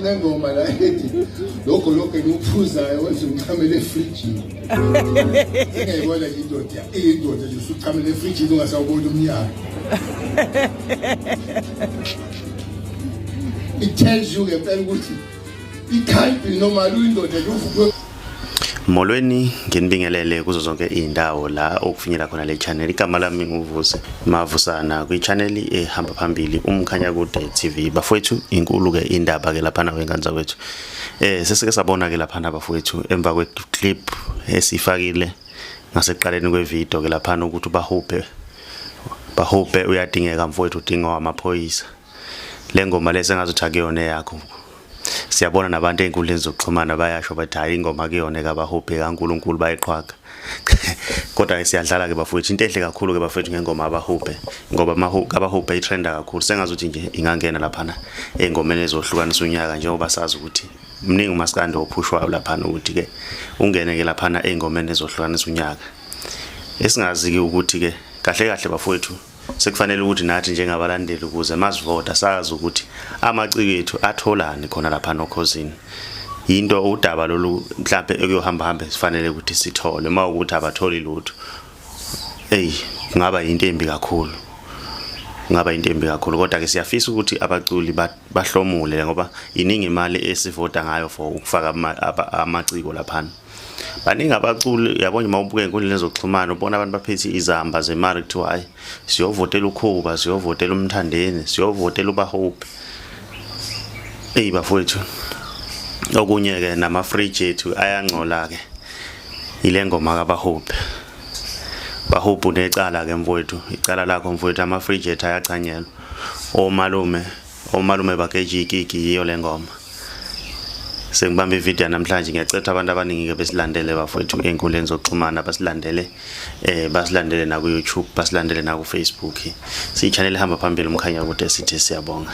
Kunengoma la ethi lokho lokho engikuphuzayo wenza umchamele efrijini. Sengiyayibona nje indoda, indoda nje usuchamele efrijini ungasawuboni umnyango. It tells you ngempela ukuthi it can't be normal uyindoda nje uvuke. Molweni, nginibingelele kuzo zonke izindawo la okufinyela khona le channel. Igama lami nguVusi Mavusana kwi channel ehamba phambili umkhanya kude TV. Bafowethu, inkulu ke indaba ke laphana wengane zakwethu. Sesike sabona ke laphana bafowethu emva kwe clip esifakile ngasekuqaleni kwe video ke laphana ukuthi bahubhe bahubhe uyadingeka mfowethu, udingwa amaphoyisa. Le ngoma le sengazuthi akuyona eyakho. Siyabona nabantu ey'nkundleni zokuxhumana bayasho bathi hhayi ingoma kuyona ekabahubhe kaNkulunkulu bayiqhwaga. Kodwa-ke siyadlala-ke bafowethu, into enhle kakhulu-ke bafowethu ngengoma abahubhe, ngoba abahubhe itrenda kakhulu, sengazuthi nje ingangena laphana ey'ngomeni ezohlukanisa unyaka, njengoba sazi ukuthi mningi umaskandi ophushwayo laphana ukuthi-ke ungene-ke laphana ey'ngomeni ezohlukanisa unyaka. Esingazi-ke ukuthi-ke kahle kahle bafowethu sekufanele ukuthi nathi njengabalandeli ukuze masivota sazi ukuthi amaciko ethu atholani khona lapha nokhozini. Yinto udaba lolu mhlambe ekuyohamba hambe sifanele ukuthi sithole uma ukuthi abatholi lutho. Ey, kungaba yinto embi kakhulu. Kungaba into embi kakhulu kodwa ke siyafisa ukuthi abaculi bahlomule ngoba iningi imali esivota ngayo for ukufaka amaciko laphana. Baningi abaculi yabo nje mawubuka ey'nkundleni zokuxhumana ubona abantu baphethe izamba zemali kuthiwa hayi siyovotela uKhuba, siyovotela uMthandeni, siyovotela uBahubhe. Eyi bafowethu, okunye-ke namafriji ethu ayangcola-ke ile ngoma kaBahubhe. Bahubhe unecala-ke mfowethu, icala lakho mfowethu, amafriji ethu ayachanyelwa. Omalume Omalume bageja ikiki yiyo le ngoma. Sengibamba ivideo namhlanje, ngiyacetha abantu abaningi ke besilandele bafowethu ey'nkundleni zokuxhumana, basilandele basilandele na ku YouTube, basilandele na ku Facebook. Siyi channel ehamba phambili umkhanya kude, sithi siyabonga.